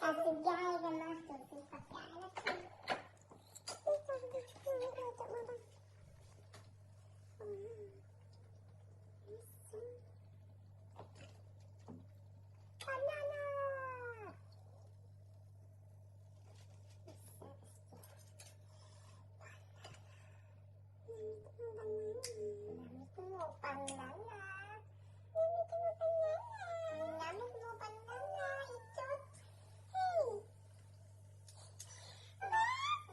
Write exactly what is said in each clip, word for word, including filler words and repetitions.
Kasigay na lang, susi pa kaya na siya. Banana! Namit mo banana. Namit mo banana. Namit mo banana. Namit mo banana. Ichot. Hey. Bas,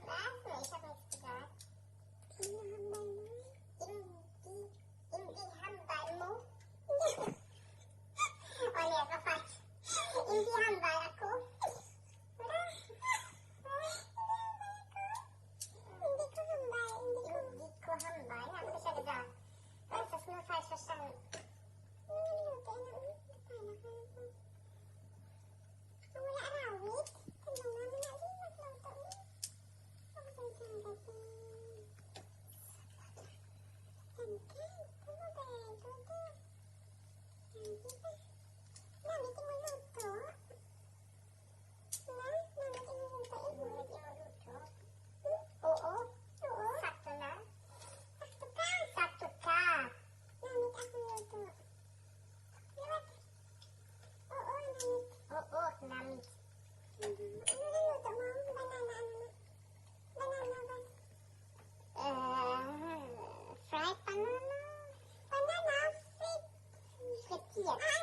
bas, may isa pa, isa pa. Hindi, hindi hambal mo. Wala ka pa. Hindi hambal ako. Hindi ko hambal. Hindi ko. Hindi ko hambal. Ano siya, diba? Ay, sa snow, sa, sa, sa. Hindi, hindi, hindi. Wala arawit. Ano nga, wala din nagluto ni. Ang ganda ng dating. Ganda. Ano ba yan? Ganda. Ganda. Dami ito maluto. Na, dami ito maluto. Eh, dami ito maluto. Hmm? Oo. Oo. Sakto na. Sakto ka. Sakto ka. Namit ako luto. Namit. Oo, namit. Oo, namit. Ano na luto mo? Banana, ano na? Banana ba? Eh, fried banana. Banana, fried. Fried yan. Ah,